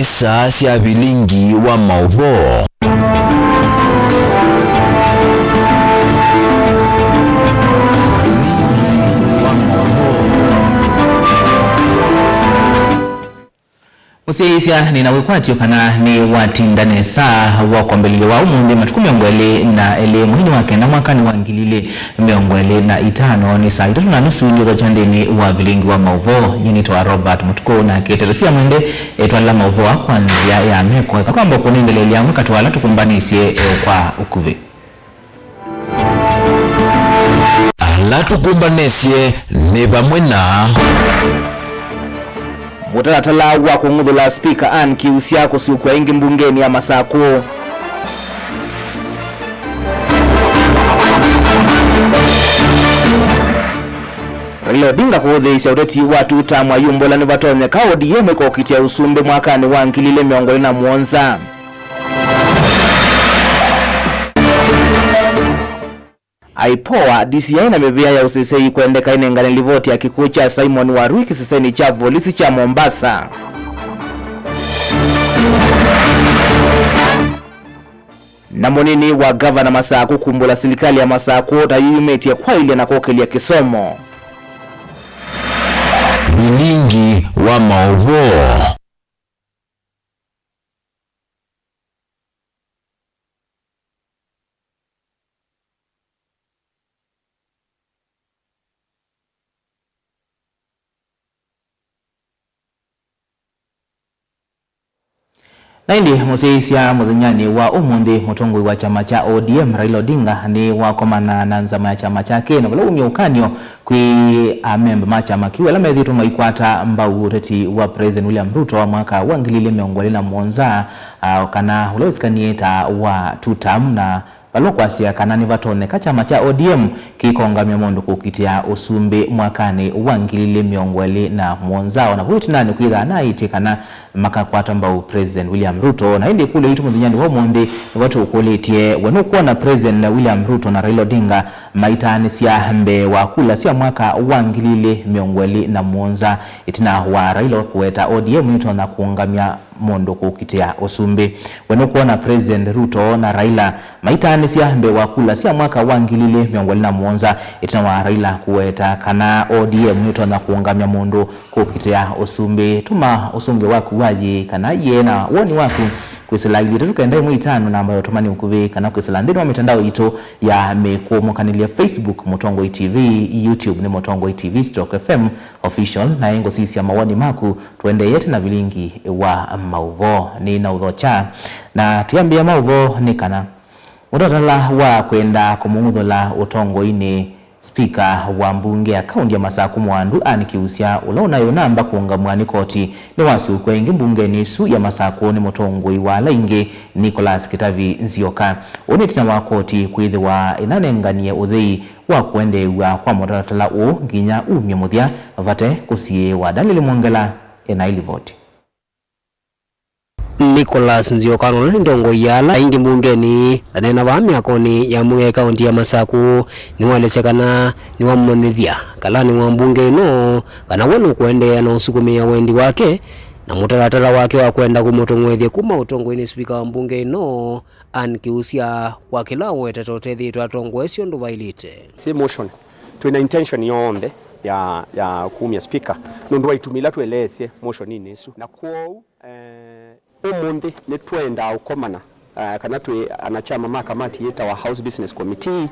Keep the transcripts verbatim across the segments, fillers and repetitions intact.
Saa sya vilingi wa maũvoo. Vilingi wa maũvoo. Mũsyaĩĩsya nĩ na wĩkwatyo kana nĩ watinda nesa wa kwambĩlĩlyo wa ũmũnthĩ, matukũ mĩongo ĩlĩ na elĩ mweinĩ wa kenda mwakanĩ wa ngili ilĩ mĩongo ĩlĩ na itano, nĩ saa itatũ na nusu ndyũthokya nthĩnĩ wa vilingi wa maũvoo. Nyie nĩtawa Robert Mũtukũ, na kĩteto sya mwende etwala maũvoo kwa nzĩa ya meko. Eka twamba kũnengeleelya amwe katĩ wa ala tũkũmbanĩsye kwa ũkuvĩ. Ala tũkũmbanĩsye nĩ vamwe na. Mũtalatala wa kũng'uthũla Spika Ann Kiusya kũsyũkw'a ĩngĩ mbungenĩ ya Masakũ. Raila Odinga kũthĩĩsya ũteti wa two term, ayumbũla nĩvatonyeka O D M ĩkokitĩa ũsumbĩ mwakanĩ wa ngili ilĩ mĩongo ĩlĩ na mũonza. IPOA, D C I na mĩvĩa ya ũseseĩ ikwendeka inengane livoti ya kĩkw'ũ kya Simon Warui kĩsesenĩ kya volisi kya Mombasa. Na mũnini wa ngavana Masakũ kumbũla silikalĩ ya Masakũ ta yĩyumĩtye kwaĩlya na kũkĩlya kĩsomo. Vilingi wa maũvoo. Na ĩndĩ mũsyaĩĩsya mũthenyanĩ wa ũmũnthĩ, mũtongoi wa kyama kya O D M Raila Odinga nĩwakomana na nzama ya kyama kyake, na vala umya ũkany'o kwĩ amemba ma kyama kĩu ala methĩĩtwe maikwata mbau ũteti wa President William Ruto wa mwaka wa ngili ilĩ mĩongo ĩlĩ na mũonza, ah, kana ũla wĩsĩkanĩe ta wa two term, na vala ũkwasya kana nĩvatonyeka kyama kya O D M kĩkongamya mũndũ kũkitĩa ũsumbĩ mwakanĩ wa ngili ilĩ mĩongo ĩlĩ na mũonza, o na vau ĩtinanĩ kwĩthaa naĩtye kana makakwata mbau President William Ruto. Na ĩndĩ ĩkũlyo yitũ mũthenyanĩ wa ũmũnthĩ nĩvo tũkũlĩtye, we nũkwona President William Ruto na Raila Odinga maitaanĩsya mbee wa kula sya mwaka wa ngili ilĩ mĩongo ĩlĩ na mũonza, ĩtina wa Raila kũweta O D M nĩtonya kũũngamya mũndũ kũkitĩa ũsumbĩ? We nũkwona President Ruto na Raila maitaanĩsya mbee wa kula sya mwaka wa ngili ilĩ mĩongo ĩlĩ na mũonza, ĩtina wa Raila kũweta kana O D M nĩtonya kũũngamya mũndũ kũkitĩa ũsumbĩ? Tũma ũsũngĩo waku wa yĩĩ kana yĩe na woni waku kwĩsĩla ilĩ itatũ kenda ĩmwe itano, namba ya ũtũmani ũkuvĩ, kana kwĩsĩla nthĩnĩ wa mĩtandao yitũ ya mĩkũũmũkanĩlye, Facebook Mũtongoi T V, YouTube nĩ Mũtongoi T V stroke F M Official. Na ĩngũsisya mawoni maku tũendeeye tena vilingi wa maũvoo. Nĩ na ũthokya, na twĩambĩĩa maũvoo nĩ kana mũtalatala wa kwenda kũmũng'uthũla ũtongoinĩ Spika wa mbunge ya kaunti ya Masakũ Mwandu Ann Kiusya, ũla ũnaĩ ũnamba kũũngamw'a nĩ koti, nĩwasũkw'a ĩngĩ mbungenĩ ĩsu ya Masakũ nĩ mũtongoi wa ala aingĩ Nicholas Kitavi Nzioka. Ũũ nĩ ĩtina wa koti kwĩthĩwa ĩnanenganie ũthei wa kũendeew'a kwa mũtalatala ũũ nginya umye mũthya vate kũsiĩĩwa. Daniel Mwongela ena ĩlivoti. Nicholas Nzioka, ũla nĩ ndongoi ya ala aingĩ mbungenĩ, aneena vaa myakonĩ ya mbunge ya kaunti ya Masakũ, nĩwaelesya kana nĩwamũmanyĩthya kalanĩ wa mbunge ĩno kana we nũkũendeea na ũsukumĩa wendi wake na mũtalatala wake wa kwenda kũmũtong'oethya kuma ũtongoinĩ spika wa mbunge ĩno, Ann Kiusya, kwa kĩla awetete ũtethĩĩtwe atongoesye ũndũ vaĩlĩte. Sĩ motion, twĩ na intention yonthe ya, ya kumya speaker nũndũ wa itumi ila tũeleesye motioninĩ ĩsu. Na kwoou, eh, ũmũnthĩ nĩtwendaa ũkomana, eh, kana twĩ anachama ma kamati yĩtawa House Business Committee,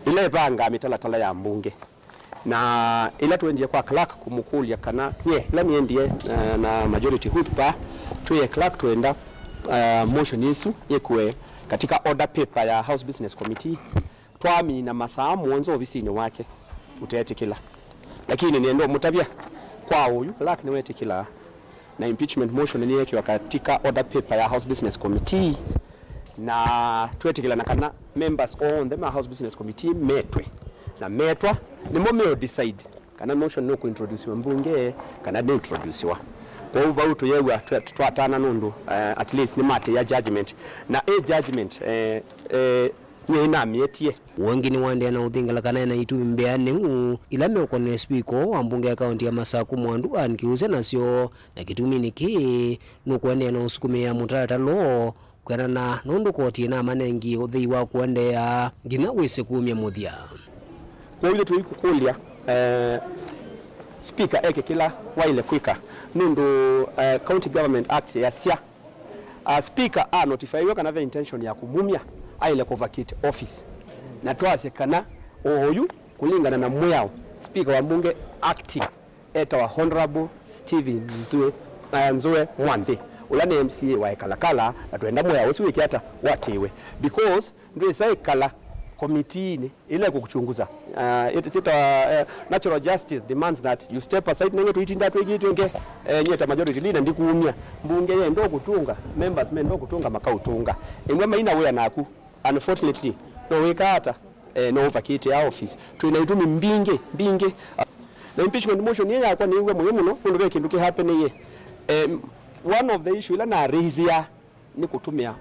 ĩla ĩvangaa mĩtalatala ya mbunge. Na ĩla tũendie kwa clerk kũmũkũlya kana nye, ĩla nĩendie, eh, na majority whip pa, twĩe clerk twenda, eh, motion ĩsu yĩkwe katika order paper ya House Business Committee. Twamina masaa mũonza ovisinĩ wake, ũteetĩkĩla. Lakini nĩenda ũmũtavya kwa ũyu, clerk nĩwetĩkĩlaa. Na impeachment motion nĩyekiwa katika order paper ya House Business Committee, na twetĩkĩlana kana members onthe ma House Business Committee metwe, na metwa nĩmo meo decide kana motion nũkũintroduciwa mbunge kana ndĩintroduciwa. Kwoou vau tũyew'a twa-, twatana nũndũ, eh, at least nĩmatĩĩa judgment, na ĩ judgment, eh, eh, Nyie namĩetie. Ũngĩ nĩwaendeea na ũthingala kana ena itumi mbĩanĩu ila meũkonany'a spika wa mbunge ya kaunti ya Masaku Mwandu Ann Kiusya nasyo, na kĩtuminĩ kĩĩ nũkũendeea na ũsukumĩa mũtalatala ũũ kwĩanana nũndũ koti ĩnamanengie ũthei wa kũendeea nginya wĩse kumya mũthya. Kwoou ithyĩ tũikũkũlya, eh, spika eke kĩla waĩle kwĩka nũndũ, eh, County Government Act yasya, ah, spika a notifaiwe kana ve intention ya kũmumya, aĩle kũ vacate office. Na twasye kana oyu, kũlingana na mwĩao, spika wa mbunge acting etawa Honorable Stephen Nthue, uh, Nzue Mwanthi, ũla nĩ M C A wa Ekalakala, na twenda mwĩao ũsu wĩke ata? Ũatĩĩwe. Because ndwĩsa ĩkala komitiinĩ ĩla ĩkũkuchunguza. Uh, it, it, uh, uh, natural justice demands that you step aside, nenge tũitinda twĩkĩtwe nge, eh, nyie ta majority leader ndikuumya. Mbunge yenda ũkũtũnga, members menda ũkũtũnga makaũtũnga. Ĩmwe maina wĩa naku. Unfortunately, no wĩka ata? Eh, no ũvakĩte ya office. Twĩ na itumi mbingĩ, mbingĩ. Na impeachment motion ĩĩ yakwa nĩw'a mũyo mũno, nũndũ ve kĩndũ kĩhapenĩie. Eh, one of the issue ila na raise ya nĩ kũtũmĩa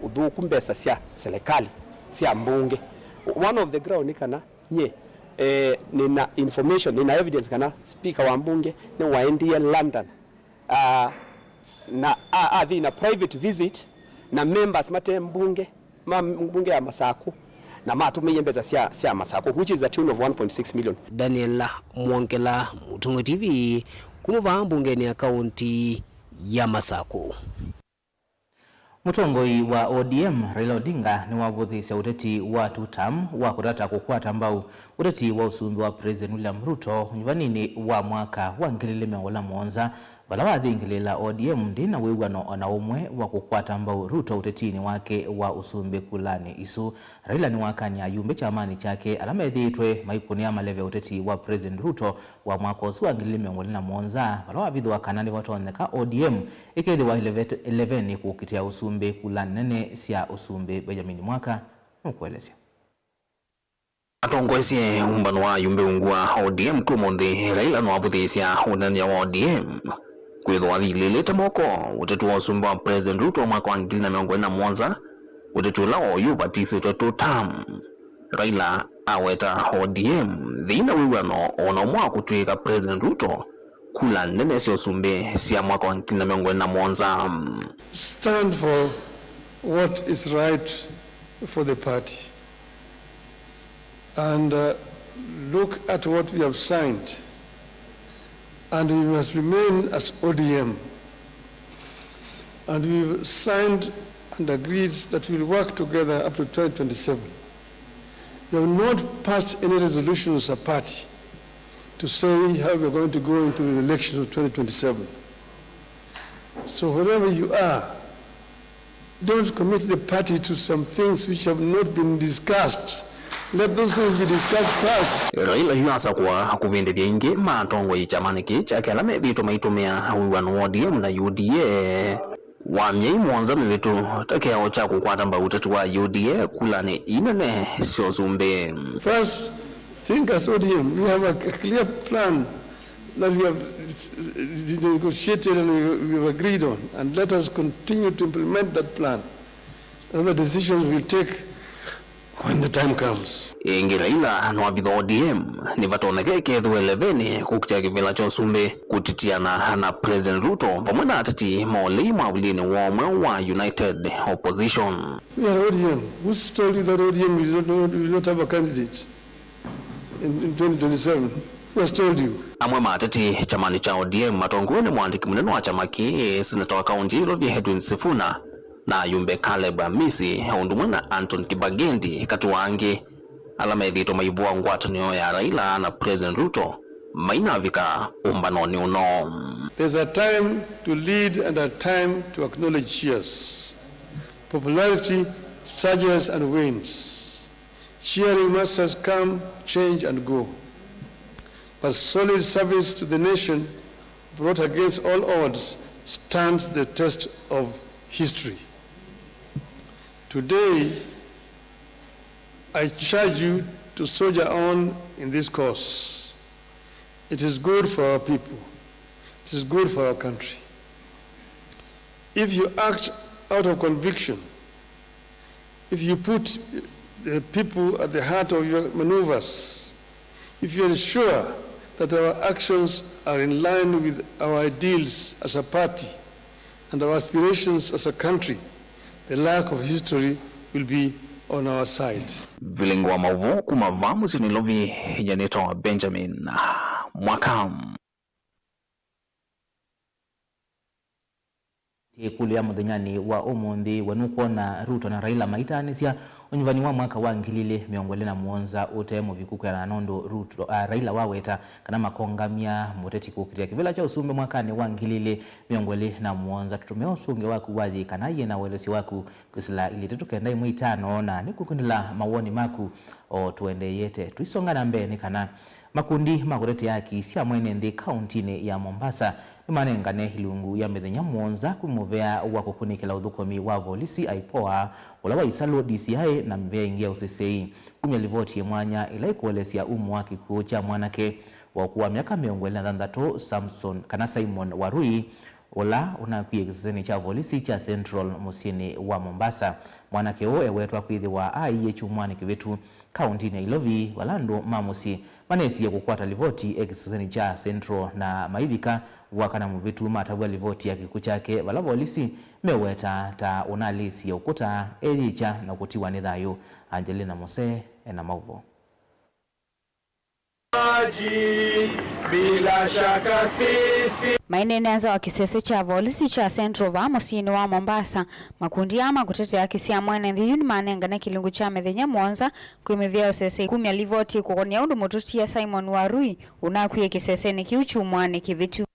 ũthũku mbesa sya serikali, sya mbunge. One of the ground nĩ kana nye, eh, nĩna information, nĩna evidence kana speaker wa mbunge nĩwaendie London. Ah, na a- athi na private visit na members mate mbunge, ma mbunge ya Masaku, na matũmĩie mbesa sya, sya Masaku, which is a tune of one point six million. Daniel Mwongela, Mũtongoi T V, kuma vaa mbungeni ya kaunti ya Masaku. Mũtongoi wa O D M, Raila Odinga, nĩwavũthĩĩsya ũteti wa two term wa kũtata kũkwata mbau ũteti wa ũsumbĩ wa President William Ruto ũnyuvaninĩ wa mwaka wa ngili ilĩ mĩongo ĩlĩ na mũonza, vala wathingĩlĩĩla O D M ndĩ na wĩw'ano o na ũmwe wa kũkwata mbau Ruto ũtetinĩ wake wa ũsumbĩ kulanĩ isu. Raila nĩwakany'a ayumbe kyamanĩ kyake ala methĩĩtwe maikũnĩa maleve ũteti wa President Ruto wa mwaka ũsu wa ngili ilĩ mĩongo ĩlĩ na mũonza, vala wavithũa kana nĩvatonyeka O D M ĩkethĩwa ĩleve- ĩlevenĩ kũkitĩa ũsumbĩ kulanĩ nene sya ũsumbĩ. Benjamin Mwaka nũkũelesya. Atongoesye ũmbano wa ayumbe ungu wa O D M kwĩ ũmũnthĩ, Raila nĩwavũthĩĩsya ũneenany'a wa O D M kwĩthĩwa athilĩlĩte moko ũteti wa ũsumbĩ wa President Ruto wa mwaka wa ngili na mĩongo ĩlĩ na mũonza, ũteti ũla oyu ũvatisĩtwe two term. Raila aweta O D M ndĩ na wĩw'ano o na ũmwe wa kũtw'ĩĩka President Ruto kula nene sya ũsumbĩ sya mwaka wa ngili na mĩongo ĩlĩ na mũonza. Stand for what is right for the party and, uh, look at what we have signed. And we must remain as O D M. And we've signed and agreed that we'll work together up to twenty twenty-seven. We have not passed any resolution as a party to say how we are going to go into the elections of twenty twenty-seven. So wherever you are, don't commit the party to some things which have not been discussed. Let those things be discussed first. Raila yu asakũa kũvindĩthya ĩngĩ ma atongoi kyamanĩ kĩĩ kyake ala methĩĩtwe maitũmĩa wĩw'ano wa O D M na U D A wa myei mũonza mĩvĩtu ta kĩao kya kũkwata mbau ũteti wa U D A kulanĩ inene sya ũsumbĩ. First, think as O D M, we have a, a clear plan that we have negotiated and we, we have agreed on, and let us continue to implement that plan. Other decisions we'll take when the time comes. Ĩngĩ Raila nĩwavitha O D M nĩvatonyeka ĩkethĩwa ĩlevenĩ kũkitĩa kĩvĩla kya ũsumbĩ kũtitiana na President Ruto vamwe na ateti ma ũlei mwavulinĩ wa ũmwe wa United Opposition. We are O D M. Who's told you that O D M will not, will not have a candidate in, in twenty twenty-seven? Who has told you? Amwe ma ateti kyamanĩ kya O D M matongoew'e nĩ mũandĩki mũnene wa kyama kĩĩ, seneta wa kaunti ya Ilovi Edwin Sifuna, na ayumbe Caleb Amisi, o ũndũ ũmwe na Anton Kibagendi, katĩ wa angĩ, ala methĩĩtwe maivũa ngwatanĩo ya Raila na President Ruto mainavika ũmbanonĩ ũno. There's a time to lead and a time to acknowledge cheers. Popularity surges and wanes. Cheering masters come, change and go. But solid service to the nation brought against all odds stands the test of history. Today, I charge you to soldier on in this cause. It is good for our people. It is good for our country. If you act out of conviction, if you put the people at the heart of your maneuvers, if you are sure that our actions are in line with our ideals as a party and our aspirations as a country, the luck of history will be on our side. Vilingi wa mauvoo kuma vaa mũsyĩ Nairobi, nyie nĩtawa Benjamin Mwaka. Ĩkũlyo ya mũthenyanĩ wa ũmũnthĩ, we nũkwona Ruto na Raila maitaanĩsya ũnyuvani wa mwaka wa ngili ilĩ mĩongo ĩlĩ na mũonza ũte mũviku kwĩanana na ũndũ Ruto, a, Raila waweta kana makongamya mũteti kũkitĩa kĩvĩla kya ũsumbĩ mwakanĩ wa ngili ilĩ mĩongo ĩlĩ na mũonza? Tũtũmĩa ũsũngĩo waku wa yĩ kana yĩ na ũelesyo waku kwĩsĩla ilĩ itatũ kenda ĩmwe itano, na nĩkũkwendela mawoni maku o tũendeeyete. Tũisonga na mbee nĩ kana makundi ma kũtetea haki sya mwene nthĩ kauntinĩ ya Mombasa nĩmanengane ilungu ya mĩthenya mũonza kwĩ mũvea wa kũkunĩkĩla ũthũkũmi wa volisi IPOA, ũla wa Isalu DCI na mĩvea ĩngĩ ya ũseseĩ. Kumya livoti yĩ mwanya ĩla ĩkũelesya umo wa kĩkw'ũ kya mwanake wa ũkũũ wa myaka mĩongo ĩlĩ na thanthatũ, Samson kana Simon Warui, ũla ũnakwie kĩsesenĩ kya volisi kya Central mũsyĩnĩ wa Mombasa. Mwanake ũũ ewetwa kwĩthĩwa aiie kyumwanĩ kĩvĩtu kauntinĩ ya Ilovi, vala andũ ma mũsyĩ manesie kũkwata livoti e kĩsesenĩ kya Central, na maivika Wakana mũvĩtu matavw'a livoti ya kĩkw'ũ kyake, vala volisi meweta ta ũnalĩsie ũkũta, eyĩkya na kũtiwa nĩ thayũ. Angelina Mose ena maũvoo. Bila shaka sisi. Maineenea nza wa kĩsese kya volisi kya Central vaa mũsyĩnĩ wa Mombasa, makundi aa ma kũtetea haki sya mwene nthĩ yu nĩmanengane kĩlungu kya mĩthenya mũonza kwĩ mĩvĩa ya ũsesei kumya livoti kũkonia ũndũ mũtũtia Simon Warui ũnakwie kĩsesenĩ kĩu kyumwanĩ kĩvĩtu.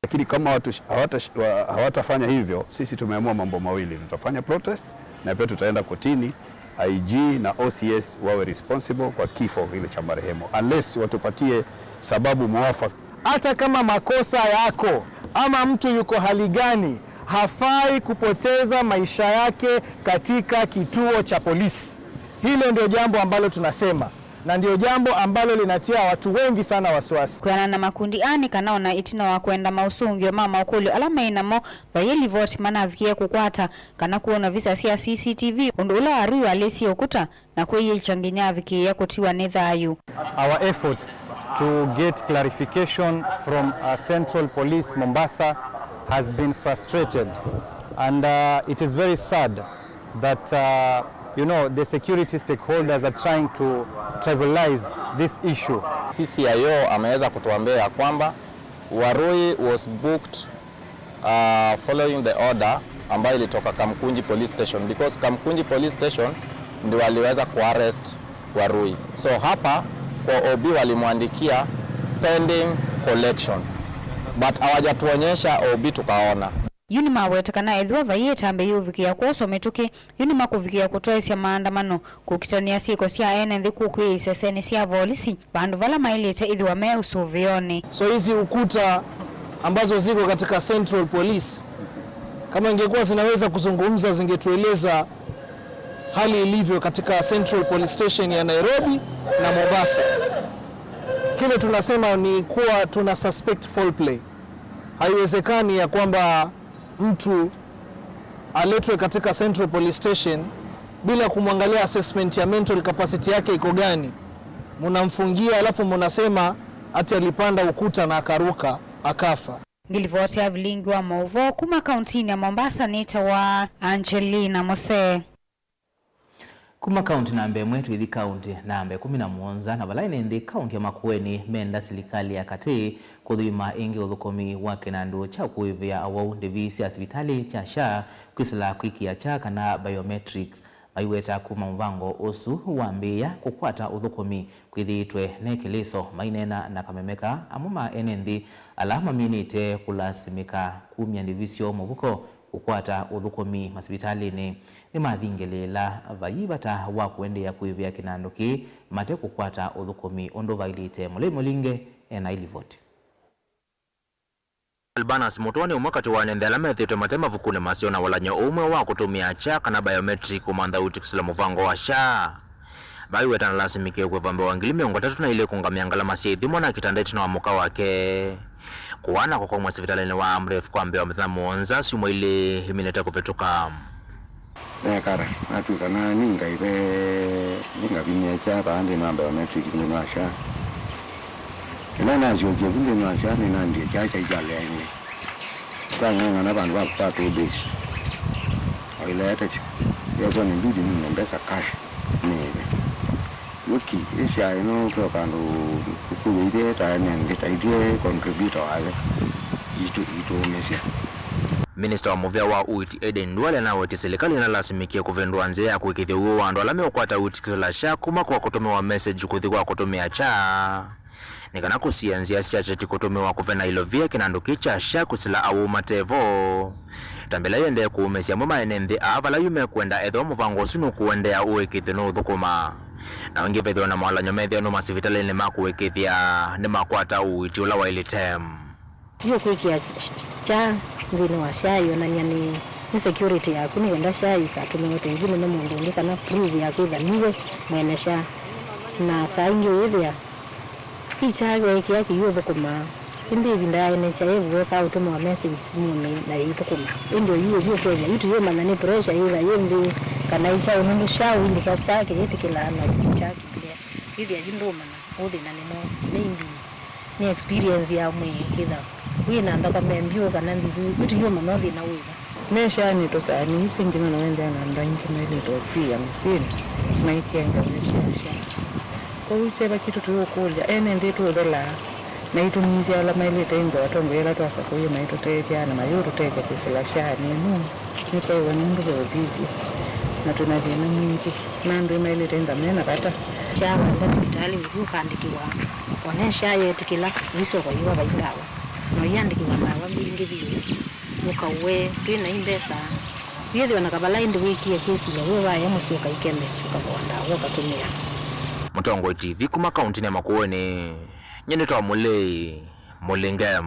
Lakini kama watu sh-, hawata sh-, wa-, hawatafanya hivyo, sisi tumeamua mambo mawili. Tutafanya protest na pia tutaenda kotini, I G na O C S wawe responsible kwa kifo kile cha marehemu, unless watupatie sababu mwafaka. Hata kama makosa yako ama mtu yuko hali gani, hafai kupoteza maisha yake katika kituo cha polisi. Hilo ndio jambo ambalo tunasema, na ndio jambo ambalo linatia watu wengi sana wasiwasi. Kwĩanana na makundi aa nĩ kana ona ĩtina wa kwenda maũsũngĩo ma maũkũlyo ala maĩ namo, vaiĩ livoti manavikie kũkwata kana kwona visa sya C C T V, ũndũ ũla Warui walĩsie ũkũta na kwĩyĩkya nginya avikĩĩa kũtiwa nĩ thayũ. Our efforts to get clarification from, uh, Central Police Mombasa has been frustrated, and, uh, it is very sad that, uh, you know, the security stakeholders are trying to trivialize this issue. C C I O ameweza kutuambia ya kwamba Warui was booked, uh, following the order ambayo ilitoka Kamkunji Police Station, because Kamkunji Police Station ndio waliweza kuarrest Warui. So hapa kwa O B walimwandikia pending collection, but hawajatuonyesha O B tukaona. Yu nĩmaweta kana ethĩwa vaiĩ ĩtambya yĩũvikĩĩa kwoswa mĩtũkĩ, yu nĩmakũvikĩĩa kũtwaĩsya maandamano, kũkitanĩa syĩko sya ene nthĩ kũkw'ĩĩa isesenĩ sya volisi, vandũ vala maĩlĩte ĩthĩwa me ũsũvĩonĩ. So hizi ukuta ambazo ziko katika Central Police, kama ingekuwa zinaweza kuzungumza, zingetueleza hali ilivyo katika Central Police Station ya Nairobi na Mombasa. Kile tunasema ni kuwa tuna suspect foul play. Haiwezekani ya kwamba mtu aletwe katika Central Police Station bila kumwangalia assessment ya mental capacity yake iko gani. Munamfungia alafu munasema ati alipanda ukuta na akaruka, akafa. Ngilivoti ya vilingi wa maũvoo kuma kauntinĩ ya Mombasa nĩtawa Angelina Mose. Kuma kaunti namba ĩmwe twĩthi kaunti namba ĩkũmi na mũonza, na vala ene nthĩ kaunti ya Makueni menda silikalĩ ya katĩ kũthũima ĩngĩ ũthũkũmi wa kĩnandũ kya kũĩvĩa awau ndĩvi sya sivitalĩ kya SHA kwĩsĩla kwĩkĩa kya kana biometrics. Maiweta kuma mũvango ũsu wambĩĩa kũkwata ũthũkũmi kwĩthĩĩtwe ne kĩlĩso, maineena na kamemeka, amwe ma ene nthĩ ala maminĩte kũlasimĩka kumya ndĩvi syoo mũvuko kũkwata ũthũkũmi masivitalĩnĩ nĩmathingĩlĩĩla vai vata wa kũendeea kũĩvĩa kĩnandũ kĩĩ mate kũkwata ũthũkũmi ũndũ vailĩte. Mũlei Mũlinge ena ilivoti. Albanus Mũtũa nĩ ũmwe katĩ wa ene nthĩ ala methĩĩtwe mate mavukunĩ maseo na walany'o ũmwe wa kũtũmĩa SHA kana biometric kũmantha ũitikisĩla mũvango wa SHA. Vaiweta nalasimĩkie kũĩva mbee wa ngili mĩongo ĩtatũ na ilĩ kũngamĩa ngalama sya ithimo na kĩtanda ĩtina wa mũka wake. Kũaa na kũkomw'a sivitalĩnĩ wa Amref kwa mbee wa mĩthenya mũonza syumwa ilĩ iminĩte kũvĩtũka. Nekala, natw'ĩka na nĩngaive, nĩngavinyĩe kya vaa nthĩnĩ wa biometric nthĩnĩ wa SHA. Ĩla nasyokie vu nthĩnĩ wa SHA, nĩnandie kya kyaĩ kyaleange. Twang'ang'ana vandũ va kũkwata ũthĩi. Oileete kyo. Yesoni mbidi nine mbesa cash. Nĩĩve. Wĩki, ĩsya ĩno kyo vandũ kũkũw'ĩthye ta ene nthĩ, taithye contributor wayo. Itũ, itũũmĩsya. Minista wa mũvea wa ũiiti Aden Duale anawetie silikalĩ nĩlasimĩkie kũvĩndũa nzĩa ya kũĩkĩĩthya ũw'o wa andũ ala meũkwata ũiiti kĩsila SHA kuma kwa kũtũmĩwa message kũthi kwa kũtũmĩa kya nĩ kana kũsiĩĩa nzĩa sya kyeti kũtũmĩwa kũvena ilovia kĩnandũ kĩĩ kya SHA kũsila awau mate vo. Tambĩla ĩendee kũũmĩsya amwe ma ene nthĩ aa vala yu mekwenda ethĩwa mũvango ũsu nũkũendeea ũĩkĩĩthyo nũũthũkũma. Na ĩngĩ vethĩwa na mawalany'o methĩwa nũma sivitalĩnĩ ma kũĩkĩĩthya nĩmakwata ũiiti ũla waĩlĩte. Yu kwĩkĩa SHA nthĩnĩ wa SHA ĩonany'a nĩ, nĩ security yaku, nĩ kenda SHA ĩikatũmĩwe ta ĩngĩ nĩ mũndũ ũngĩ kana proof ya kwĩtha niwe mwene SHA. Na saa ingĩ ũyĩthĩa SHA weekĩa kĩu ũthũkũmaa, ĩndĩ ĩvinda ya ene SHA ĩvu weekaa ũtũmĩwa message simũnĩ na yĩithũkũma. Ĩndĩ oyu ũthi ũkethĩa yu tũyĩmanya nĩ pressure yĩtha yĩ nthĩ kana ĩ kyaũ, nũndũ SHA ũilika SHA kĩyĩtĩkĩlaa na SHA kĩilea. Wĩthĩa yu ndũũmanya ũthĩna nĩ mwaũ, maybe nĩ experience ya mwĩĩ, ĩtha wĩ na nthakame mbyũ kana nthithu, yu tũyĩmanya thĩna wĩva. Me SHA nĩ tũsaani, isi ngima na wendea na andũ aingĩ mailĩte ũtw'ĩĩa mĩsyĩnĩ, maikĩa ngalĩ sya SHA. Kwoou kyeva kitũ tũyũkũlya, ene nthĩ tũũthelaa, maitũnyivya ala mailĩte ĩnza atongoi ala twasakũie maitũtethya na mayũtũtethya kwĩsĩla SHA nĩ ĩno, nĩtwaĩwa nũndũ ve ũthithyo, na twĩ na thĩna mwingĩ, na andũ ĩ mailĩte ĩnza me na vata. SHA waenda sivitalĩ ũthi ũkaandĩkĩwa, o na SHA yeetĩkĩla, ũisyoka ũyĩwa vai ndawa, na ũyĩandĩkĩwa ndawa mbingĩ vyũ. Ũkaũe twĩ na i mbesa. Wĩthĩwa na kavalai ndĩwĩkie kwĩsilya we waĩa mũsyĩ ũkai chemist ũkavoa ndawa ũkatũmĩa. Mũtongoi T V kuma kauntinĩ ya Makueni, nyie nĩtawa Mũlei Mũlinge.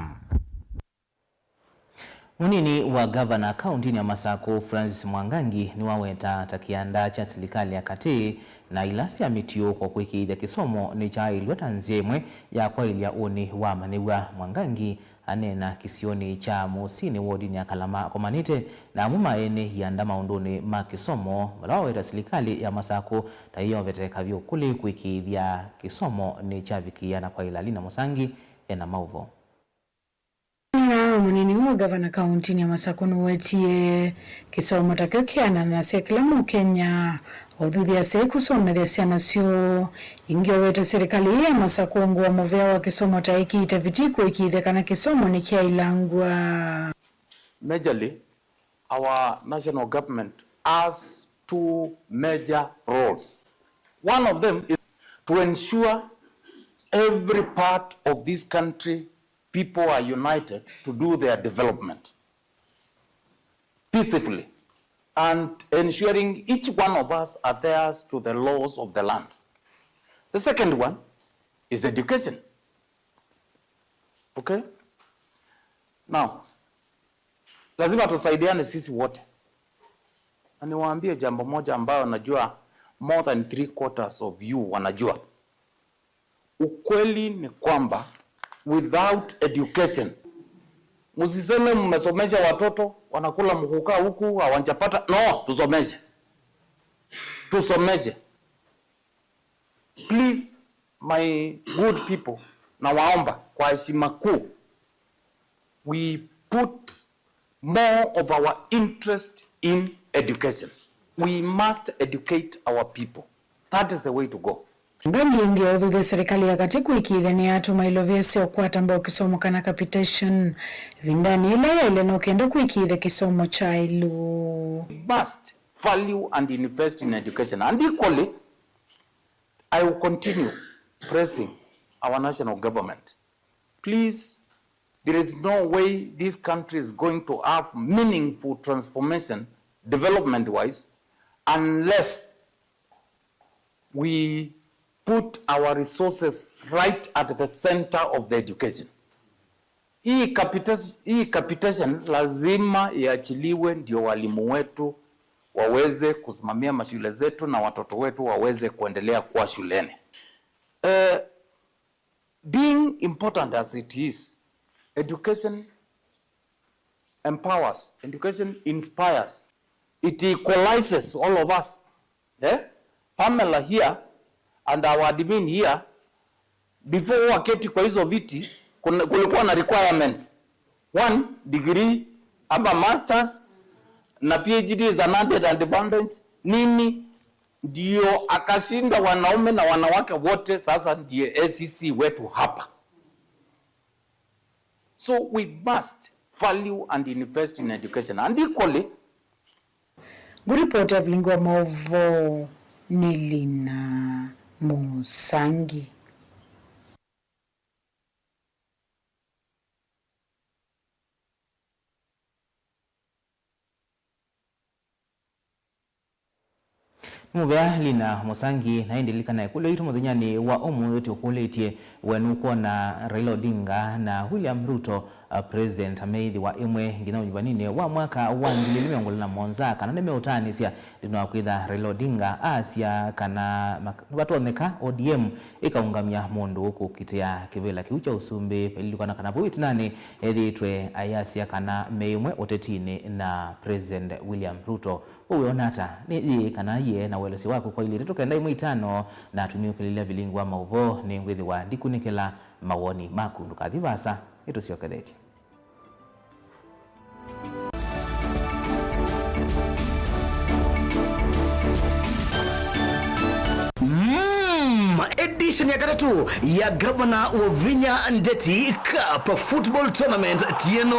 Mũnini wa ngavana kauntinĩ ya Masakũ, Francis Mwangangi, nĩwaweta ta kĩanda kya silikalĩ ya katĩ na ila sya mĩtiũũko kwĩkĩĩthya kĩsomo nĩkyaaĩlw'a ta nzĩa ĩmwe ya kwaĩlya ũnĩ wa amanyĩw'a. Mwangangi aneena kĩsionĩ kya Mũsinĩ wodinĩ ya Kalama akomanĩte na amwe ma ene ianda maũndũnĩ ma kĩsomo, vala waweta silikalĩ ya Masakũ ta ĩyoveteka vyũ kũlĩ kwĩkĩĩthya kĩsomo nĩkyavikĩĩa na kwaĩla. Lina Mũsangi ena maũvoo. Na mũnini wa ngavana kauntinĩ ya Masakũ nũwetie kĩsomo takyo kĩananasya kĩla Mũkenya. Ũthuthya asyai kũsomethya syana syoo. Ĩngĩ owete silikalĩ ĩĩ ya Masakũ ũngũ wa mũvea wa kĩsomo ta ĩkĩĩte vitii kũĩkĩĩthya kana kĩsomo nĩkyaĩlangw'a. Majorly, our national government has two major roles. One of them is to ensure every part of this country people are united to do their development peacefully and ensuring each one of us adheres to the laws of the land. The second one is education. Okay? Now, lazima tusaidiane sisi wote. Na niwaambie jambo moja ambayo najua more than three quarters of you wanajua. Ukweli ni kwamba without education, msiseme mmesomesha watoto, wanakula mkukaa huku, hawajapata. No, tusomeshe. Tusomeshe. Please, my good people, nawaomba kwa heshima kuu, we put more of our interest in education. We must educate our people. That is the way to go. Ngangi ĩngĩ ũthuthya silikalĩ ya katĩ kũĩkĩĩthya nĩyatũma ilovia sya ũkwata mbau kĩsomo kana capitation ĩvindanĩ yĩla yaĩle no kenda kũĩkĩĩthya kĩsomo kya ĩlũ. We must value and invest in education. And equally, I will continue pressing our national government. Please, there is no way this country is going to have meaningful transformation development-wise unless we put our resources right at the center of the education. Hii capitation, hii capitation lazima iachiliwe ndio walimu wetu waweze kusimamia mashule zetu na watoto wetu waweze kuendelea kuwa shuleni. Eh, being important as it is, education empowers, education inspires. it equalizes all of us. Eh? Pamela here and our admin here, before waketi kwa hizo viti, kuna, kulikuwa na requirements. One degree, ama masters, na P H D is an added advantage. Nini? Ndio akashinda wanaume na wanawake wote, sasa ndiye A C C wetu hapa. So we must value and invest in education. And equally, ngũripoti ya vilingi wa maũvoo nĩ Lina Mũsangi. Nĩ mũvea Lina Mũsangi, na ĩndĩ lilikana ĩkũlyo yitũ mũthenyanĩ wa ũmũnthĩ tũkũlĩtye, we nũkwona Raila Odinga na William Ruto, uh, President ameĩthĩwa ĩmwe nginya ũnyuvaninĩ wa mwaka wa ngili ilĩ mĩongo ĩlĩ na mũonza, kana nĩmeũtaanĩsya nthĩnĩ wa kwĩtha Raila Odinga asya kana mak-, nĩvatonyeka O D M ĩkaũngamya mũndũ kũkitĩa kĩvĩla kĩu kya ũsumbĩ. Lilikana kana vau ĩtinanĩ ethĩĩtwe ayasya kana me ĩmwe ũtetinĩ na President William Ruto. We wĩona ata? Nĩ yĩĩ kana yĩe na ũelesyo waku kwa ilĩ itatũ kenda ĩmwe itano, na tũmĩũkĩlĩlya vilingi wa maũvoo, nĩngwĩthĩwa ndikunĩkĩla mawoni maku. Ndũkathi vaasa, nĩtũsyokethetye. Mm, edition ya katatũ ya Gavana Wavinya Ndeti Cup Football Tournament tieno.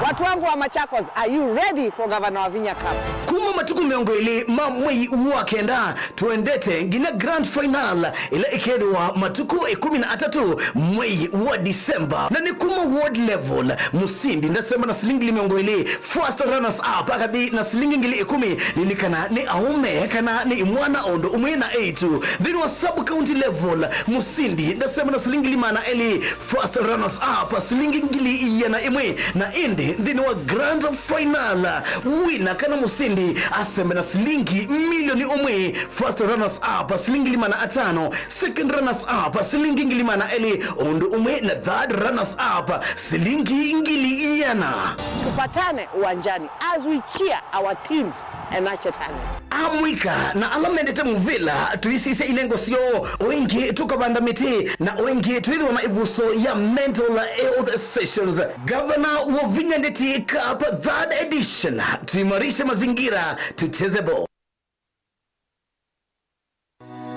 Watu wangu wa Machakos, are you ready for Gavana Wavinya Cup? Kuma matukũ mĩongo ĩlĩ ma mwei wa kenda, tũendete nginya grand final ĩla ĩkethĩwa matukũ ĩkũmi na atatũ mwei wa December. Na nĩ kuma ward level, mũsindi ndasema na silingi mĩongo ĩlĩ, first runners up akathi na silingi ngili ĩkũmi. Lilikana nĩ aũme kana nĩ imwana o ũndũ ũmwe na eĩtu. Nthĩnĩ wa sub county level, mũsindi ndasema na silingi ngili maana elĩ, first runners up silingi ngili iana ĩmwe, na ĩndĩ nthĩnĩ wa grand final, wina kana mũsindi asembe na silingi milioni ũmwe, first runners up silingi ngili maana atano, second runners up silingi ngili maana elĩ, ũndũ ũmwe na third runners up silingi ngili iana. Tupatane uwanjani as we cheer our teams and nurture talent. Amũika na ala mendete mũvĩla, tũisisya ilengo syoo, o ĩngĩ tũkavanda mĩtĩ, na o ĩngĩ twĩthĩwa na ĩvuso ya mental health sessions. Gavana Wavinya Ndeti Cup third edition, tuimarishe mazingira, tucheze ball.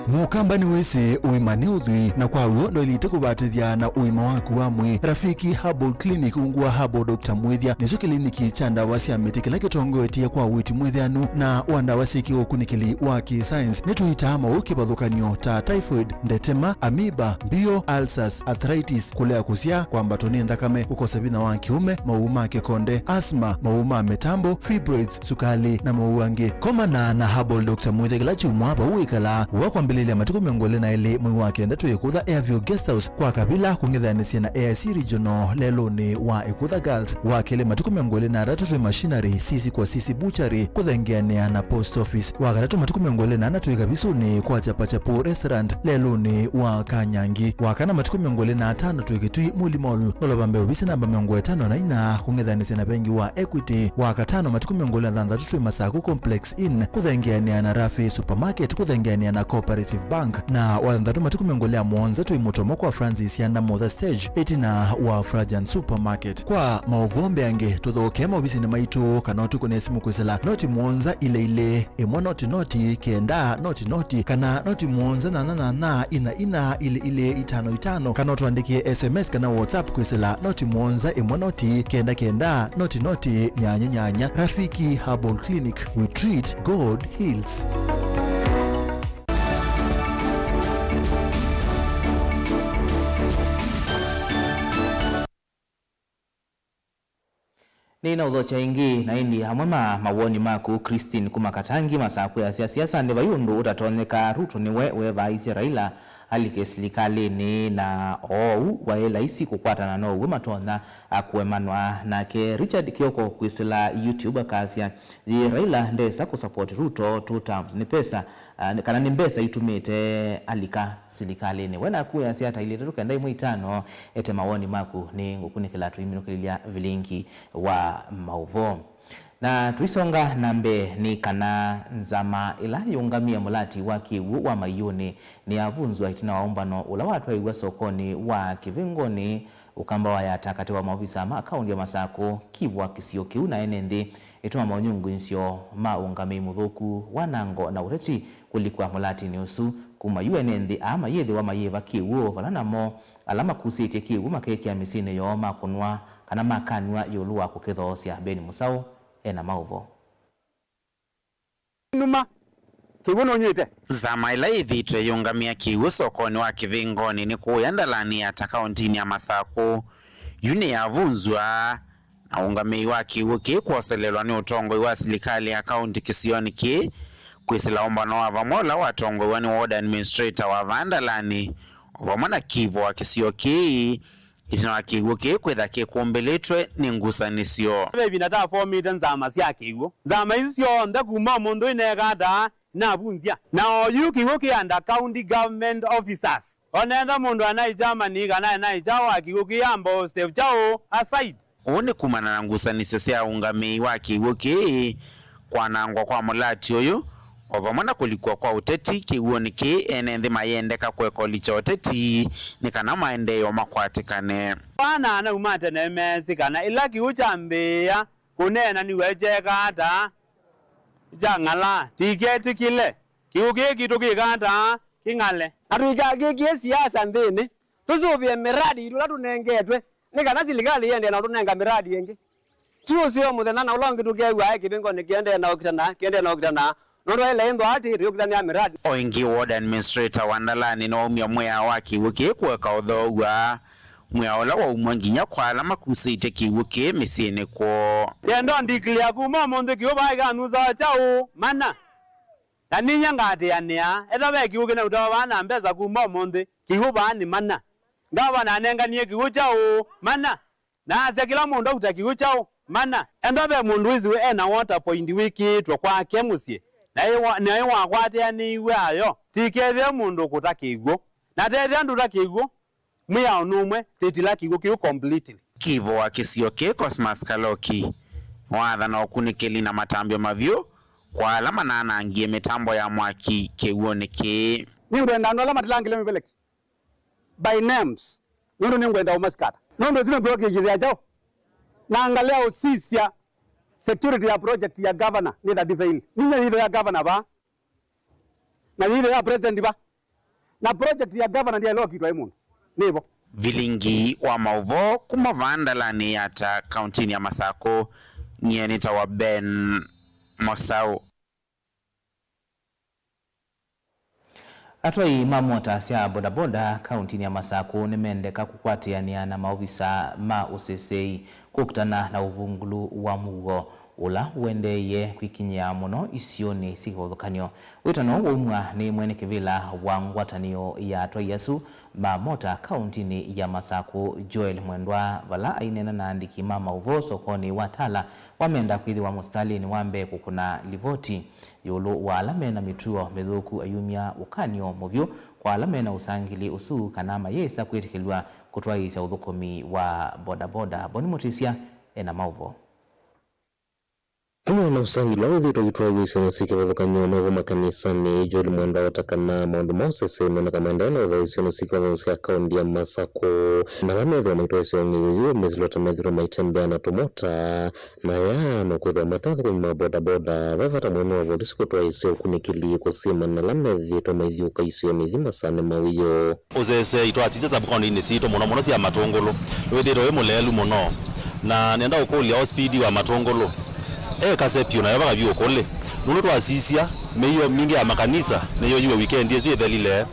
Mũkamba nĩwĩsĩ ũima nĩ ũthwii, na kwa w'o ndwaĩlĩte kũvatĩthya na ũima waku wa mwĩĩ. Rafiki Herbal Clinic ungu wa Herbal Doctor Mwĩthya nĩkyo kĩliniki kya ndawa sya mĩtĩ kĩla kĩtongoetye kwa ũiiti mwĩthĩanu na wa ndawa syĩ kĩũkunĩkĩli wa kĩ-science. Nĩtũitaa maũũ kĩvathũkany'o ta typhoid, ndetema, amoeba, mbio, ulcers, arthritis, kũlea kũsyaa, kwambatwa nĩ nthakame, kũkosa vinya wa kĩũme, maũũ ma kĩkonde, asthma, maũũ ma mĩtambo, fibroids, sukalĩ, na maũũ angĩ. Komana na Herbal Doctor Mwĩthya kĩla kyumwa vau wĩkalaa, wa kwambĩlĩlya matukũ mĩongo ĩlĩ na ĩlĩ mwei wa kenda twĩ Ĩkũtha Airview Guest House kwa Kavila, kũng'ethanĩsya na A I C Regional lelũnĩ wa Ĩkũtha Girls. Wa kelĩ matukũ mĩongo ĩlĩ na atatũ twĩ Machinery, sisi kwa sisi Butchery, kũthengeanĩa na Post Office. Wa katatũ matukũ mĩongo ĩlĩ na ana twĩ Kavisunĩ kwa Chapachapu Restaurant lelũnĩ wa Kanyangi. Wa kana matukũ mĩongo ĩlĩ na atano twĩ Kĩtui Muli Mall, nũlova mbee ovisi namba mĩongo ĩtano na inya kũng'ethanĩsya na vengi wa Equity. Wa katano matukũ mĩongo ĩlĩ na thanthatũ twĩ Masaku Complex Inn kũthengeanĩa na Rafi Supermarket kũthengeanĩa na Cooperative Bank. Na wa thanthatũ matukũ mĩongo ĩlĩ na mũonza twĩ Mũtomo kwa Francis Yanda Motha Stage ĩtina wa Frajan Supermarket. Kwa maũvoo mbeange, tũthokee maovisinĩ maitũ kana ũtũkũnĩe simũ kwĩsĩla noti mũonza ilĩ ilĩ, ĩmwe noti noti, kenda noti noti, kana noti mũonza nyanya nyanya, ina ina, ilĩ ilĩ, itano itano, kana ũtũandĩkĩe S M S kana WhatsApp kwĩsĩla noti mũonza ĩmwe noti, kenda kenda, noti noti, nyanya nyanya. Rafiki Herbal Clinic, we treat, God heals. Nĩnaũthokya ĩngĩ, na ĩndĩ amwe ma mawoni maku. Christine kuma Katangi Masaku easya, siasa nĩ vai ũndũ ũtatonyeka. Ruto nĩwe weevaaisye Raila alike silikalĩnĩ, na oou waĩ laisi kũkwatana now'o matonya kũemanwa. Nake Richard Kioko kwĩsĩla YouTube akasya, yĩ Raila ndesa kũsupport Ruto two terms, nĩ pesa, ah, nĩ, kana nĩ mbesa itumĩte alika silikalĩnĩ. We naku easya ata? Ilĩ itatũ kenda ĩmwe itano, ete mawoni maku, nĩ ngũkunĩkĩla tũiminũkĩlĩlya vilingi wa maũvoo. Na tũisonga na mbee, nĩ kana nzama ĩla yĩũngamĩe mũlati wa kĩw'ũ wa Maiũnĩ nĩyavunzwa ĩtina wa ũmbano ũla watwaĩw'a sokonĩ wa Kĩvĩngũnĩ, Ũkamba wa Yata, katĩ wa maovisa ma kaũnti ya Masakũ, kivu wa kĩsio kĩu na ene nthĩ, ĩtuma monyunguisyo ma ũngamĩi mũthũku, wanango na ũteti kũlikwa mũlatinĩ ũsu. Kuma yu ene nthĩ aa mayĩthĩwa mayĩva kĩw'ũ vala namo ala makusĩtye kĩw'ũ makekĩa mĩsyĩnĩ yoo makũnwa kana makanw'a ĩũlũ wa kũkĩthoosya. Ben Mũsaũ ena maũvoo. Numa, kĩw'ũ nũnyw'ĩte. Nzama ĩla yĩthĩĩtwe yĩũngamĩa kĩw'ũ sokonĩ wa Kĩvĩngũnĩ nĩ kũũya Ndalani Yata kaũntinĩ ya Masakũ yu nĩyavunzwa, na ũngamĩi wa kĩw'ũ kĩĩ kwoselelwa nĩ ũtongoi wa silikalĩ ya kaũnti kĩsionĩ kĩĩ kwĩsĩla ũmbano wa vamwe ũla watongoew'a nĩ ward administrator wa vaa Ndalani, o vamwe na kivu wa kĩsio kĩĩ, ĩtina wa kĩw'ũ kĩĩ kwĩtha kĩkũmbĩlĩtwe nĩ ngusanĩsyo. Ve ĩvinda tafomĩte nzama sya kĩw'ũ. Nzama isu syonthe kuma ũmũnthĩ ũyũ ineeka ata? Navunzya. Na oyu kĩw'ũ kĩ under county government officers. Onetha mũndũ anaĩ chairman kana anaĩ chair wa kĩw'ũ kĩ amba o step kyaũ aside. Ũũ nĩ kumana na ngusanĩsyo sya ũngamĩi wa kĩw'ũ kĩĩ, kwanangwa kwa mũlati ũyũ, o vamwe na kũlikw'a kwa ũteti kĩw'ũnĩ kĩĩ, ene nthĩ mayendeka kũeka ũlikya ũteti nĩ kana maendeeo makwatĩkane. Vaa na anau ma tene meesĩ kana ĩla kĩw'ũ kyambĩĩa kũneenaniw'e kyeeka ata? Kyang'ala. Tiketĩkĩle kĩw'ũ kĩĩ kitũ kĩka ata? Kĩng'ale. Na tũikakĩkĩe siasa nthĩnĩ. Tũsũvĩe miradi yitũ ĩla tũnengetwe, nĩ kana silikalĩ ĩendee na ũtũnenga miradi ĩngĩ. Ti ũseo mũthenya na ũla ũngĩ tũkeew'a aĩ kĩvĩngũnĩ kĩendee na ũkitana, kĩendee na ũkitana. Nũndũ ĩla ĩnthwa atĩ tũyũkitanĩa miradi. O ĩngĩ, ward administrator wa Ndalani nĩwaumya mwĩao wa kĩw'ũ kĩĩ kũeka ũthoow'a, mwĩao ũla waumw'a nginya kwa ala makusĩtye kĩw'ũ kĩĩ mĩsyĩnĩ kwoo. Kenda ndeclare kuma ũmũnthĩ kĩw'ũ vaa kĩkanunzawa kyaũ? Mana. Na ninyie ngaatĩanĩa, ethĩwa ve kĩw'ũ kĩnautawa vaa na mbesa kuma ũmũnthĩ, kĩw'ũ vaa nĩ mana. Ngavana anenganie kĩw'ũ kyaũ? Mana. Na asya kĩla mũndũ auta kĩw'ũ kyaũ? Mana. Ethĩwa ve mũndũ wĩsĩ e na water point wĩkĩĩtwe kwake mũsyĩ, na ĩ wa-, na ĩ wakwatĩanĩiw'e ayo, tikethĩwe mũndũ ũkũta kĩw'ũ. Na tethĩwa ndũta kĩw'ũ, mwĩao nũmwe, tĩtila kĩw'ũ kĩu completely. Kivu wa kĩsio kĩĩ, Cosmas Kaloki, waathana ũkunĩkĩli na matambya mavyũ kwa ala mananangie mĩtambo ya mwaki kĩw'ũnĩ kĩĩ. Nĩngwenda andũ ala matilangĩle mĩveleki by names, nũndũ nĩngwenda ũmasikata. Nũndũ ĩsu nĩ blockage ya kyaũ? Na angalia ũsisya security ya project ya governor nĩ thirty fail. Ninyie yitho ya governor vaa. Na yitho ya president va. Na project ya governor ndyaĩle ũkitwa ĩ mũndũ. Nĩvo. Vilingi wa maũvoo kuma vaa Ndalani Yata, kauntinĩ ya Masakũ, nyie nĩtawa Ben Mosau. Atwai ma mota sya bodaboda kauntinĩ ya Masakũ nĩmendeka kũkwatĩanĩa na maovisa ma ũseseĩ kũkitana na ũvungũlu wa mũuo ũla ũendeeie kwĩkinyĩa mũno isionĩ syĩ kĩvathũkany'o. Wĩtano waumw'a nĩ mwene kĩvĩla wa ngwatanĩo ya atwai asu ma mota kauntinĩ ya Masakũ, Joel Mwendwa, vala aineena na andĩki ma maũvoo sokonĩ wa Tala, wamenda kwĩthĩwa mũsitalĩnĩ wa mbee kũkũna livoti ĩũlũ wa ala mena mĩtuo mĩthũku, ayumya ũkany'o mũvyũ kwa ala mena ũsangĩli ũsu kana mayĩsa kwĩtĩkĩlw'a kũtwaĩĩsya ũthũkũmi wa bodaboda. Boni Mũtĩsya ena maũvoo. Amwe na ũsangĩli ũla wĩthĩĩtwe ũitwaĩwa isionĩ syĩ kĩvathũkany'o na vo makanisanĩ, Joel Mwendwa aweta kana maũndũ ma ũseseĩ moneka maendeee na ũthau isionĩ syĩ kĩvathũkany'o sya kaunti ya Masakũ, na ala methĩwa maitwaĩĩsya ũng'ei ũyũ methĩlwe ta methĩĩtwe maitembea na tũmota, na aya no kwĩthĩwa mate athũkũmi ma bodaboda. Ve vata mũnene wa volisi kũtwaĩĩsya ũkunĩkĩli kũsyĩmana na ala methĩĩtwe maithyũũka isionĩ ithi masanĩ ma wĩoo. Ũseseĩ twasisya sub-county-inĩ sitũ mũno mũno sya Matũngũlũ nĩwĩthĩĩtwe wĩ mũleelu mũno, na nenda ũkũlya o speed wa Matũngũlũ e kase vyũ na yo vaka vyũ kũlĩ, nũndũ twasisya mĩio mingĩ ya makanisa nĩyoyiwe weekend ĩsu ĩthelile,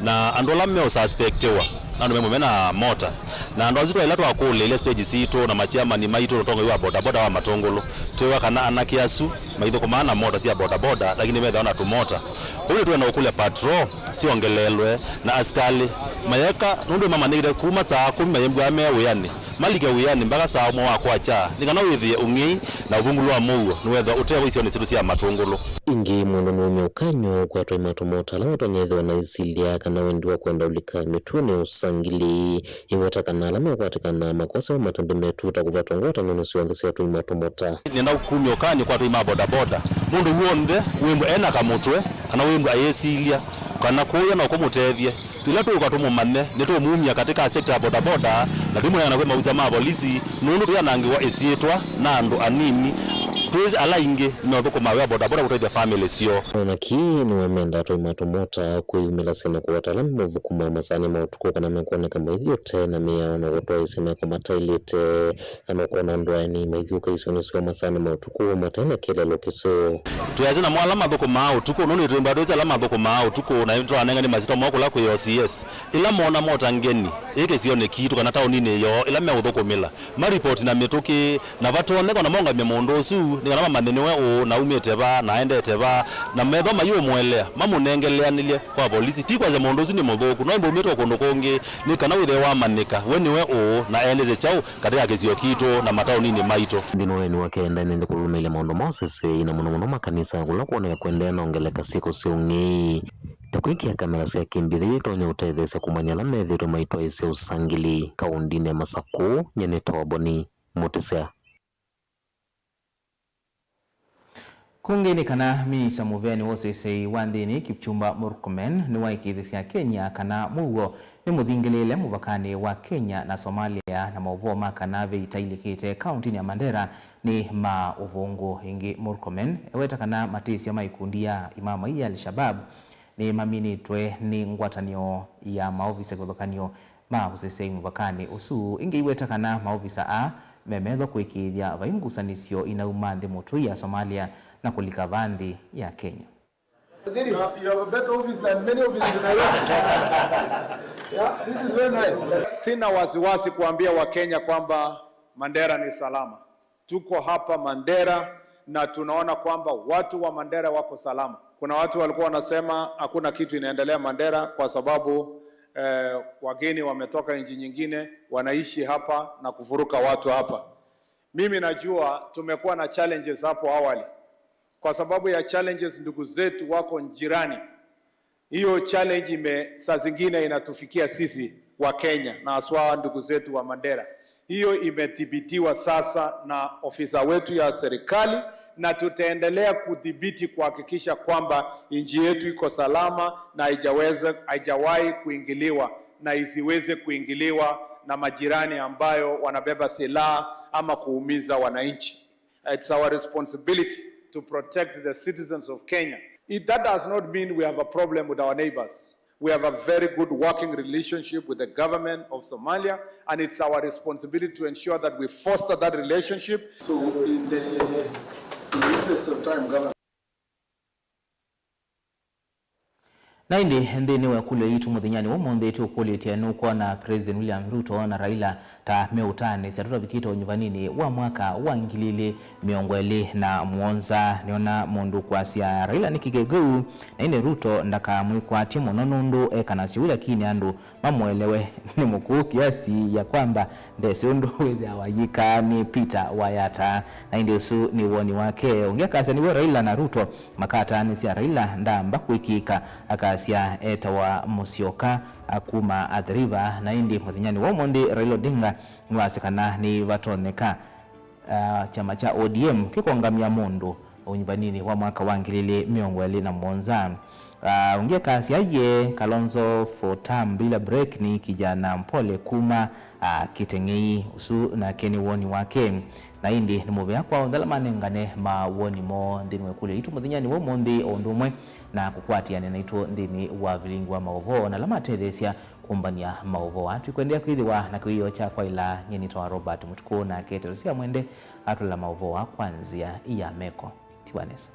na andũ ala meũsuspectiwa andũ me mũme na mota, na andũ asu twaĩla twakũlĩĩlya stage sitũ na machairman maitũ na ũtongoi wa bodaboda wa Matũngũlũ, twĩwa kana anake asu maithũkũmaa na mota sya bodaboda, lakini methĩawa na tũmota. Kwoou nĩtwenda ũkũlya patrol syongeleelwe na asikalĩ mayeka, nũndũ mamanyĩkĩte kuma saa kũmi mayĩmbwaa me wĩanĩ, Malike wĩanĩ mbaka saa ũmwe wa kwakya, nĩ kana wĩthĩe ũng'ei na ũvungũlo wa mũuo nĩwethwa ũtethyo isionĩ sitũ sya matũngũlũ. Ĩngĩ, mũndũ nũũmya ũkany'o kwa atwai ma tũmota ala matonya ĩthĩwa na isilya kana wendi wa kwenda ũlika mĩtũnĩ ya ũsangili. Ĩweta kana ala mekwatĩkana makosewa matambya metuta kũvatwa ngwatanĩonĩ syonthe sya atwai ma tũmota. Nĩenda kumya ũkany'o kwa atwai ma bodaboda, mũndũ w'onthe wĩmbwa ena kamũtwe kana wĩmbwa ayĩsilya kana kũya no kũmũtethye. Ĩla tũũka tũmũmanye, nĩtũũmumya katĩ ka sekta ya bodaboda, na tũimũneana kwĩ maovisa ma volisi, nũndũ tũyanangĩwa ĩsyĩtwa na andũ anini. Twĩsĩ ala aingĩ nĩmathũkũmaa wĩa wa bodaboda kũtethya famĩlĩ syoo. O na kĩĩ nĩwamenda atwai ma tũmota kwĩyumĩlasya na kũweta ala meũthũkũmaa masaanĩ ma ũtukũ kana mekwoneka maithi ũtee na mĩao na kũtwaĩĩsya meko mataĩlĩte. Kana ũkona andũ aeni maithi ũkaisyo nĩsyo masaanĩ ma ũtukũ mate na kĩeleelo kĩseo. Twĩasya namo ala mathũkũmaa ũtukũ, nũndũ nĩtwĩmbaa twĩsĩ ala mathũkũmaa ũtukũ, na twanengane masyĩtwa moo kũla kwĩ O C S. Ĩla moona mota ngeni ĩ kĩsionĩ kitũ kana taoninĩ yoo, ĩla meũthũkũmĩla, maripoti na mĩtũkĩ, na vatonyeka na maũngamye mũndũ ũsu, nĩ kana mamanye nĩwe ũũ, na aumĩte va, na aendete va, na methwa mayĩũmũelea, mamũnengeleanĩlye kwa volisi. Ti kwasya mũndũ ũsu nĩ mũthũku, no ĩndĩ aumĩte o kũndũ kũngĩ, nĩ kana wĩthĩe wamanyĩka we nĩwe ũũ, na eendesye kyaũ katĩ ka kĩsio kitũ na mataoninĩ maitũ. Nthĩnĩ wa ũneeni wake, ndaĩ na nthĩ kũlũlũmĩĩlya maũndũ ma ũsesei na mũno mũno makanisa, kũla kwoneka kũendeea na ongeleka syĩko sya ũng'ei, ta kwĩkĩa kamera sya kĩmbithĩ ila itonya ũtetheesya kũmanya ala methĩĩtwe maitwaĩĩsya ũsangili kaũndĩnĩ ya Masakũ. Nyie nĩ Toboni Mũtĩsya. Kũngĩ nĩ kana minista mũveani wa ũsesei wa nthĩnĩ Kipchumba Murkomen nĩwaĩkĩĩthĩsya Kenya kana mũuo nĩmũthingĩlĩĩle mũvakanĩ wa Kenya na Somalia, na maũvoo ma kana ve ita ilikĩte kaũntĩnĩ ya Mandera nĩ ma ũvũngũ. Ĩngĩ, Murkomen eweta kana matĩsya ma ikundi ya Imama ya Al-Shabab nĩmaminĩtwe nĩ ngwatanĩo ya maovisa kĩvathũkany'o ma ũsesei mũvakanĩ ũsu. Ĩngĩ, aiweta kana maovisa aa memethwa kũĩkĩĩthya vai ngusanĩsyo inauma nthĩ mũtũi ya Somalia na kũlika vaa nthĩ ya Kenya. Waziri, you have, you have a better office than many offices in Nairobi. Yeah, this is very nice. Sina wasiwasi kuambia Wakenya kwamba Mandera ni salama. Tuko hapa Mandera na tunaona kwamba watu wa Mandera wako salama. Kuna watu walikuwa wanasema hakuna kitu inaendelea Mandera kwa sababu, eh, wageni wametoka nchi nyingine, wanaishi hapa na kuvuruka watu hapa. Mimi najua tumekuwa na challenges hapo awali. Kwa sababu ya challenges, ndugu zetu wako jirani. Hiyo challenge ime-, saa zingine inatufikia sisi wa Kenya na haswa ndugu zetu wa Mandera. Hiyo imedhibitiwa sasa na ofisa wetu ya serikali, na tutaendelea kudhibiti kuhakikisha kwamba nchi yetu iko salama na haijaweza, haijawahi kuingiliwa na isiweze kuingiliwa na majirani ambayo wanabeba silaha ama kuumiza wananchi. It's our responsibility to protect the citizens of Kenya. It, that does not mean we have a problem with our neighbors. We have a very good working relationship with the government of Somalia, and it's our responsibility to ensure that we foster that relationship. So, in the, in the interest of time, Governor. Na ĩndĩ nthĩnĩ wa ĩkũlyo yitũ mũthenyanĩ wa ũmũnthĩ, tũkũlĩtye nũkwona President William Ruto na Raila ta meũtaanĩsya tũtavikĩte ũnyuvaninĩ wa mwaka wa ngili ilĩ mĩongo ĩlĩ na mũonza. Nĩona mũndũ kwasya Raila nĩ kĩkĩkĩu, na ĩndĩ Ruto ndakamwĩkwatye mũno nũndũ ekanasya ũu, lakini andũ mamũelewe nĩ mũkũũ kiasi ya kwamba ndesĩ ũndũ wĩthĩawa yĩkaa nĩ Peter Wayata. Na ĩndĩ ũsu nĩ woni wake. Ũngĩ akasya nĩw'o Raila na Ruto makataanĩsya. Raila ndaamba kwĩkĩĩka, akasya etawa Mũsyoka, a, kuma Athi River. Na ĩndĩ mũthenyanĩ wa ũmũnthĩ, Raila Odinga nĩwasya kana nĩvatonyeka, a, kyama kya O D M kĩkongamya mũndũ ũnyuvaninĩ wa mwaka wa ngili ilĩ mĩongo ĩlĩ na mũonza. Ah, ũngĩ akasya ye Kalonzo for term bila break ni kijana mpole kuma, ah, Kiteng'ei. Ũsu nake nĩ woni wake. Na ĩndĩ nĩ mũvea kwa onthe ala manengane mawoni moo nthĩnĩ wa ĩkũlyo yitũ mũthenyanĩ wa ũmũnthĩ, o ũndũ ũmwe na kũkwatĩanĩa naitũ nthĩnĩ wa vilingi wa maũvoo na ala matetheesya kũmbany'a maũvoo aa. Twĩkwendeea kwĩthĩwa na kĩwĩoo kya kwaĩla. Nyie nĩtawa Robert Mũtukũ, nake Teresia Mwende atũla maũvoo aa kwa nzĩa ya meko. Tiwa nesa.